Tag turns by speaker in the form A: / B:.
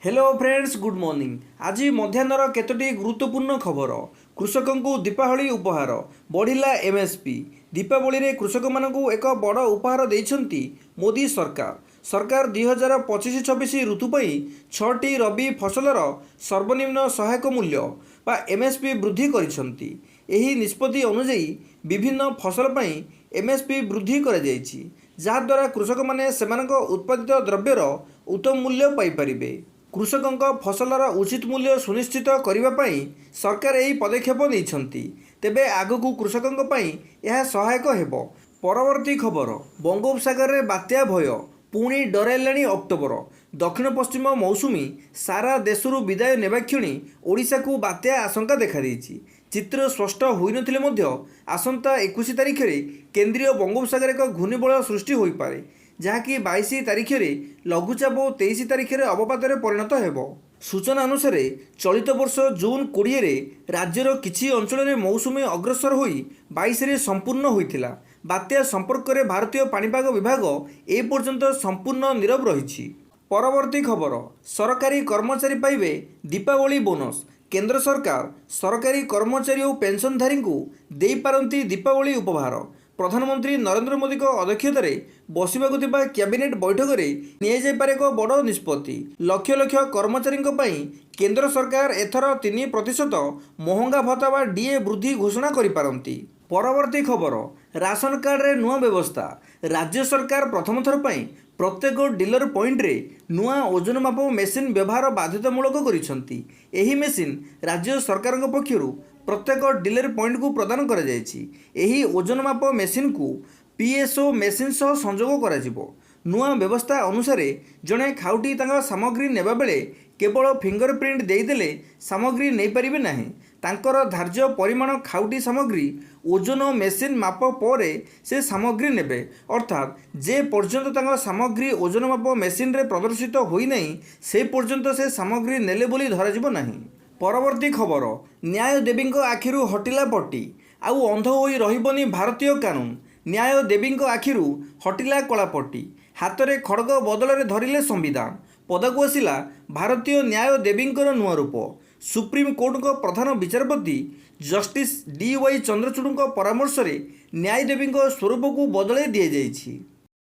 A: Hello friends, good morning. ଆଜି ମଧ୍ୟାହ୍ନର କେତୋଟି ଗୁରୁତ୍ୱପୂର୍ଣ୍ଣ ଖବର। କୃଷକଙ୍କୁ ଦୀପାବଳି ଉପହାର, ବଢ଼ିଲା ଏମ୍ଏସ୍ପି। ଦୀପାବଳିରେ କୃଷକମାନଙ୍କୁ ଏକ ବଡ଼ ଉପହାର ଦେଇଛନ୍ତି ମୋଦି ସରକାର। ସରକାର 2025-26 ଋତୁ ପାଇଁ ଛଅଟି ରବି ଫସଲର ସର୍ବନିମ୍ନ ସହାୟକ ମୂଲ୍ୟ ବା ଏମ୍ଏସ୍ପି ବୃଦ୍ଧି କରିଛନ୍ତି। ଏହି ନିଷ୍ପତ୍ତି ଅନୁଯାୟୀ ବିଭିନ୍ନ ଫସଲ ପାଇଁ ଏମ୍ଏସ୍ପି ବୃଦ୍ଧି କରାଯାଇଛି, ଯାହାଦ୍ୱାରା କୃଷକମାନେ ସେମାନଙ୍କ ଉତ୍ପାଦିତ ଦ୍ରବ୍ୟର ଉତ୍ତମ ମୂଲ୍ୟ ପାଇପାରିବେ। କୃଷକଙ୍କ ଫସଲର ଉଚିତ ମୂଲ୍ୟ ସୁନିଶ୍ଚିତ କରିବା ପାଇଁ ସରକାର ଏହି ପଦକ୍ଷେପ ନେଇଛନ୍ତି। ତେବେ ଆଗକୁ କୃଷକଙ୍କ ପାଇଁ ଏହା ସହାୟକ ହେବ। ପରବର୍ତ୍ତୀ ଖବର, ବଙ୍ଗୋପସାଗରରେ ବାତ୍ୟା ଭୟ, ପୁଣି ଡରାଇଲାଣି ଅକ୍ଟୋବର। ଦକ୍ଷିଣ ପଶ୍ଚିମ ମୌସୁମୀ ସାରା ଦେଶରୁ ବିଦାୟ ନେବା କ୍ଷଣି ଓଡ଼ିଶାକୁ ବାତ୍ୟା ଆଶଙ୍କା ଦେଖାଦେଇଛି। ଚିତ୍ର ସ୍ପଷ୍ଟ ହୋଇନଥିଲେ ମଧ୍ୟ ଆସନ୍ତା 21 ତାରିଖରେ କେନ୍ଦ୍ରୀୟ ବଙ୍ଗୋପସାଗରରେ ଏକ ଘୂର୍ଣ୍ଣିବଳୟ ସୃଷ୍ଟି ହୋଇପାରେ, ଯାହାକି 22 ତାରିଖରେ ଲଘୁଚାପ ଓ 23 ତାରିଖରେ ଅବପାତରେ ପରିଣତ ହେବ। ସୂଚନା ଅନୁସାରେ, ଚଳିତ ବର୍ଷ ଜୁନ୍ 20ରେ ରାଜ୍ୟର କିଛି ଅଞ୍ଚଳରେ ମୌସୁମୀ ଅଗ୍ରସର ହୋଇ 22ରେ ସମ୍ପୂର୍ଣ୍ଣ ହୋଇଥିଲା। ବାତ୍ୟା ସମ୍ପର୍କରେ ଭାରତୀୟ ପାଣିପାଗ ବିଭାଗ ଏପର୍ଯ୍ୟନ୍ତ ସମ୍ପୂର୍ଣ୍ଣ ନୀରବ ରହିଛି। ପରବର୍ତ୍ତୀ ଖବର, ସରକାରୀ କର୍ମଚାରୀ ପାଇବେ ଦୀପାବଳି ବୋନସ୍। କେନ୍ଦ୍ର ସରକାର ସରକାରୀ କର୍ମଚାରୀ ଓ ପେନ୍ସନଧାରୀଙ୍କୁ ଦେଇପାରନ୍ତି ଦୀପାବଳି ଉପହାର। ପ୍ରଧାନମନ୍ତ୍ରୀ ନରେନ୍ଦ୍ର ମୋଦିଙ୍କ ଅଧ୍ୟକ୍ଷତାରେ ବସିବାକୁ ଥିବା କ୍ୟାବିନେଟ୍ ବୈଠକରେ ନିଆଯାଇପାରେ ଏକ ବଡ଼ ନିଷ୍ପତ୍ତି। ଲକ୍ଷ ଲକ୍ଷ କର୍ମଚାରୀଙ୍କ ପାଇଁ କେନ୍ଦ୍ର ସରକାର ଏଥର 3% ମହଙ୍ଗା ଭତ୍ତା ବା ଡିଏ ବୃଦ୍ଧି ଘୋଷଣା କରିପାରନ୍ତି। ପରବର୍ତ୍ତୀ ଖବର, ରାସନ କାର୍ଡ଼ରେ ନୂଆ ବ୍ୟବସ୍ଥା। ରାଜ୍ୟ ସରକାର ପ୍ରଥମ ଥର ପାଇଁ ପ୍ରତ୍ୟେକ ଡିଲର ପଏଣ୍ଟରେ ନୂଆ ଓଜନ ମାପ ମେସିନ୍ ବ୍ୟବହାର ବାଧ୍ୟତାମୂଳକ କରିଛନ୍ତି। ଏହି ମେସିନ୍ ରାଜ୍ୟ ସରକାରଙ୍କ ପକ୍ଷରୁ ପ୍ରତ୍ୟେକ ଡିଲର ପଏଣ୍ଟକୁ ପ୍ରଦାନ କରାଯାଇଛି। ଏହି ଓଜନ ମାପ ମେସିନ୍କୁ ପିଏସ୍ଓ ମେସିନ୍ ସହ ସଂଯୋଗ କରାଯିବ। ନୂଆ ବ୍ୟବସ୍ଥା ଅନୁସାରେ, ଜଣେ ଖାଉଟି ତାଙ୍କ ସାମଗ୍ରୀ ନେବାବେଳେ କେବଳ ଫିଙ୍ଗର ପ୍ରିଣ୍ଟ ଦେଇଦେଲେ ସାମଗ୍ରୀ ନେଇପାରିବେ ନାହିଁ। ତାଙ୍କର ଧାର୍ଯ୍ୟ ପରିମାଣ ଖାଉଟି ସାମଗ୍ରୀ ଓଜନ ମେସିନ୍ ମାପ ପରେ ସେ ସାମଗ୍ରୀ ନେବେ। ଅର୍ଥାତ୍ ଯେ ପର୍ଯ୍ୟନ୍ତ ତାଙ୍କ ସାମଗ୍ରୀ ଓଜନ ମାପ ମେସିନ୍ରେ ପ୍ରଦର୍ଶିତ ହୋଇନାହିଁ, ସେ ପର୍ଯ୍ୟନ୍ତ ସେ ସାମଗ୍ରୀ ନେଲେ ବୋଲି ଧରାଯିବ ନାହିଁ। ପରବର୍ତ୍ତୀ ଖବର, ନ୍ୟାୟ ଦେବୀଙ୍କ ଆଖିରୁ ହଟିଲା ପଟି, ଆଉ ଅନ୍ଧ ହୋଇ ରହିବନି ଭାରତୀୟ କାନୁନ। ନ୍ୟାୟ ଦେବୀଙ୍କ ଆଖିରୁ ହଟିଲା କଳାପଟି, ହାତରେ ଖଡ଼ଗ ବଦଳରେ ଧରିଲେ ସମ୍ବିଧାନ। ପଦାକୁ ଆସିଲା ଭାରତୀୟ ନ୍ୟାୟ ଦେବୀଙ୍କର ନୂଆ ରୂପ। ସୁପ୍ରିମକୋର୍ଟଙ୍କ ପ୍ରଧାନ ବିଚାରପତି ଜଷ୍ଟିସ୍ ଡି ୱାଇ ଚନ୍ଦ୍ରଚୂଡ଼ଙ୍କ ପରାମର୍ଶରେ ନ୍ୟାୟ ଦେବୀଙ୍କ ସ୍ୱରୂପକୁ ବଦଳାଇ ଦିଆଯାଇଛି।